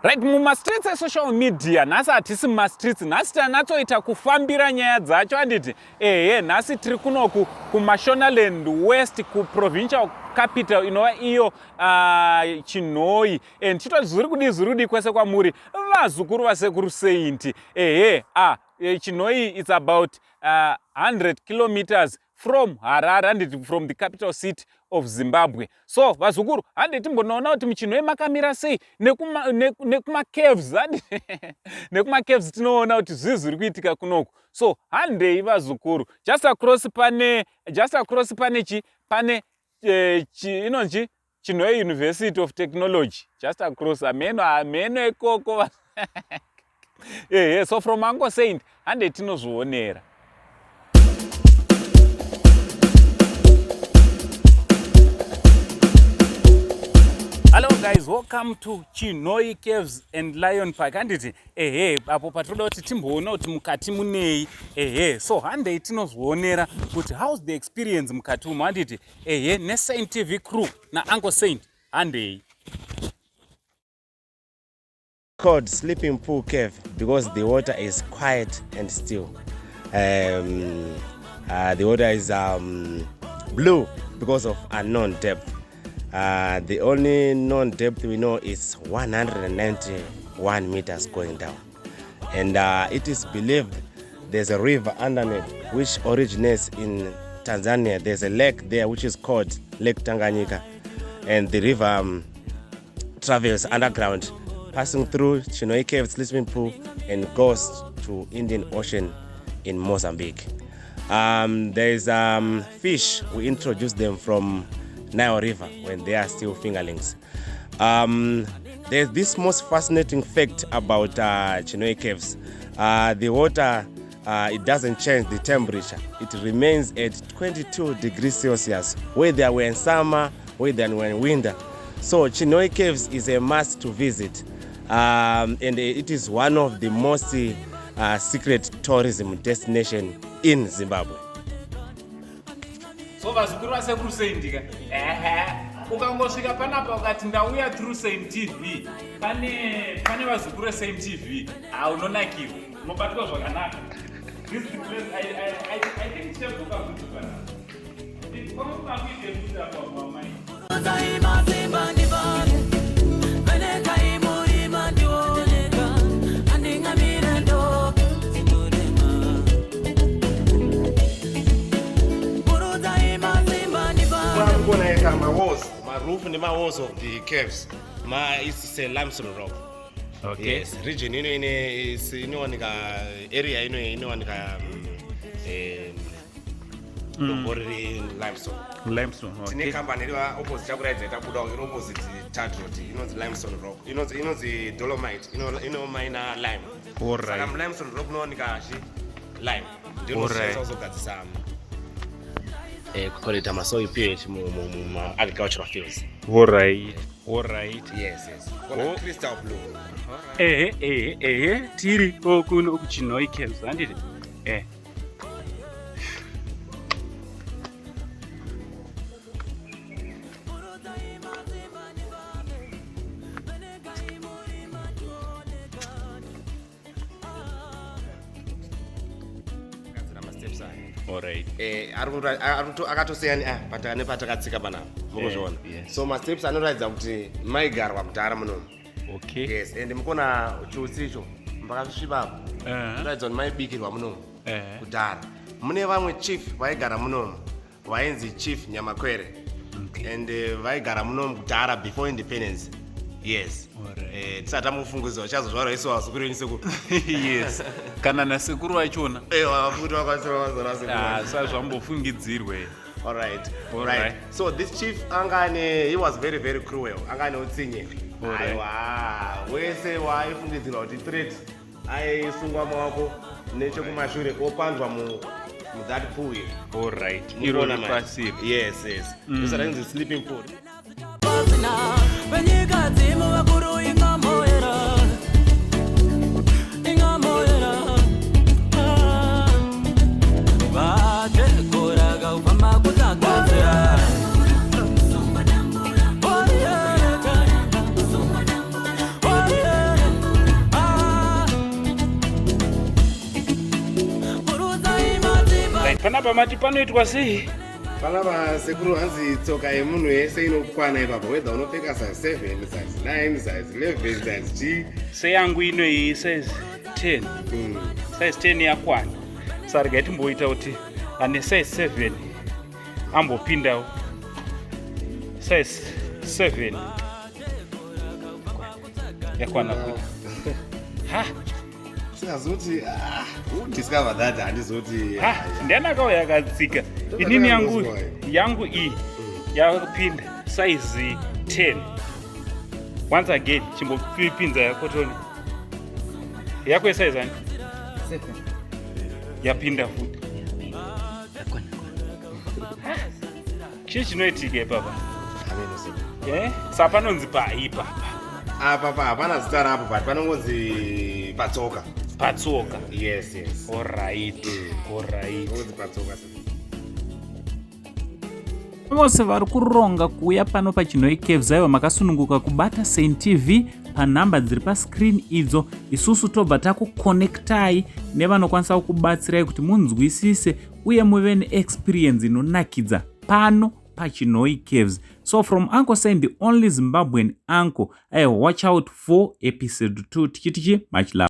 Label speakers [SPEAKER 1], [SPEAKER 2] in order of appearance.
[SPEAKER 1] Right, mumastreets esocial media nhasi hatisi mumastreets, nhasi tanatsoita kufambira nyaya dzacho handiti? Ehe, nhasi tiri kunoku kuMashonaland West, kuprovincial capital inova iyo Chinhoyi. And chitoti zviri kudii, zviri kudii kwese kwamuri vazukuru vasekuru Saint. Ehe, Chinhoyi it's about 100 kilometers from Harare, handiti, from the capital city of Zimbabwe. So vazukuru, handi timbonoona kuti muChinhoyi makamira sei nekumacaves, handi nekumacaves tinoona kuti zvii zviri kuitika kunoku. So handei vazukuru, just across pane chi pane inonzi Chinhoyi University of Technology, just across. Hameno, hameno ikoko. Ehe, so from Uncle Saint, hande tinozvionera. Hello guys, welcome to Chinhoyi Caves and Lion Park. Handiti? Ehe, apo patinoda kuti timboona kuti mukati munei. Ehe, so handei tinozvionera kuti how's the experience mukati umo, handiti? Ehe, neSaint TV crew naUncle Saint, handei.
[SPEAKER 2] Called Sleeping Pool Cave because the water is quiet and still. The water is blue because of unknown depth. The only known depth we know is 191 meters going down. And it is believed there's a river underneath which originates in Tanzania. There's a lake there which is called Lake Tanganyika. And the river travels underground, passing through Chinhoyi Cave, Sleeping Pool, and goes to Indian Ocean in Mozambique. There's fish, we introduced them from Nile River when they are still fingerlings. There's this most fascinating fact about Chinhoyi Caves. The water, it doesn't change the temperature. It remains at 22 degrees Celsius, whether we're in summer, whether we're in winter. So Chinhoyi Caves is a must to visit. And it is one of the most secret tourism destination in Zimbabwe.
[SPEAKER 1] So vazukuru vasekuru Saint ka, ehe, ukangosvika panapa ukati ndauya through Saint TV, pane vazukuru veSaint TV, ha, unonakirwa, unobatwa zvakanaka. This is the place. I think tichadzoka futi panapa. Kwanga kuite futi apa mamai.
[SPEAKER 3] Masimba ndibane veneka imurima ndioneka andingamire ndoke dzinorema burudzai masimba ndibane.
[SPEAKER 2] Kuona eka ma-walls, ma-roof nema-walls of the caves, ma it's a limestone rock. Yes, region ino ine inowanika, area ino inowanika dombo riri limestone.
[SPEAKER 1] Limestone.
[SPEAKER 2] Tine company iri opposite chakuratidza itabuda, iri opposite Tadrot, inonzi Limestone Rock, inonzi dolomite, inomaina lime. Saka mulimestone rock munowanika chi lime, ndinoshandisa kuzogadzisa kucorrecta masoil pH muma-agricultural fields.
[SPEAKER 1] Alright.
[SPEAKER 2] Yes. Kona crystal blue.
[SPEAKER 1] Ehe, tiri kuno kuChinhoyi Caves, handiti? Eh.
[SPEAKER 2] Gadzira masteps aya.
[SPEAKER 1] Alright.
[SPEAKER 2] Akatosiyana nepatakatsika panapa, mukuzviona?
[SPEAKER 1] Yes.
[SPEAKER 2] So masteps anoratidza kuti maigarwa kudhara munomu. Yes, and mukona chiutsi icho mbakasviba apo, kuratidza kuti maibikirwa munomu kudhara. Mune vamwe chief vaigara munomu vainzi Chief Nyamakwere, and vaigara munomu kudhara before independence, yes.
[SPEAKER 1] Alright.
[SPEAKER 2] Tisati tamufungidzwa chazozvarwa isu vazukuru venyu sekuru.
[SPEAKER 1] Yes, kana nasekuru vachona.
[SPEAKER 2] Futi vakwanisira.
[SPEAKER 1] Ah, sazvambofungidzirwe.
[SPEAKER 2] All right.
[SPEAKER 1] All
[SPEAKER 2] right.
[SPEAKER 1] right.
[SPEAKER 2] So this chief angane, he was very very cruel. Angane utsinye.
[SPEAKER 1] All right.
[SPEAKER 2] Aiwa, wese waifungidzirwa kuti threat aisungwa maoko nechekumashure opandwa mu that pool here.
[SPEAKER 1] Alright, iro
[SPEAKER 2] Mukuona manje?
[SPEAKER 1] ripasiri.
[SPEAKER 2] Yes. Mm. This is sleeping pool.
[SPEAKER 3] Pasina venyika dzimu vakuru ingamoera ingamoera vategora kaufamba kutakadzira.
[SPEAKER 1] Panapa mati panoitwa sei?
[SPEAKER 2] Panapa sekuru, hanzi tsoka yemunhu yese inokwana ipapo, whether unopfeka size 7, size 9, size 11, size g.
[SPEAKER 1] Seyangu ino iyi size 10. Size 10 yakwana, saka regai timboita kuti ane size 7 ambopindawo. Size 7 yakwana futi. Ha.
[SPEAKER 2] Singazoti, ah, who discover that? Handizoti.
[SPEAKER 1] Ha, ndiani akauya akatsika? Inini yangu, yangu iyi yakupinda size 10. Once again, chimbopinza yako toni. Yako yesize ani? Yapinda futi. Chii chinoitika ipapa?
[SPEAKER 2] Ameno.
[SPEAKER 1] Saka panonzi paipapa?
[SPEAKER 2] Apa pa hapana zita rapo, but panongonzi patsoka.
[SPEAKER 1] Patsoka.
[SPEAKER 2] Yes.
[SPEAKER 1] Alright.
[SPEAKER 2] Panongonzi patsoka.
[SPEAKER 1] Vose vari kuronga kuuya pano paChinhoyi Caves, aiwa, makasununguka kubata Saint TV panhamba dziri pascreen idzo. Isusu tobva takuconnectai nevanokwanisa kukubatsirai kuti munzwisise uye muve neexperience inonakidza pano paChinhoyi Caves. So from Uncle Saint, the only Zimbabwean uncle, aiwa, watch out for episode 2. Tichitichi much love.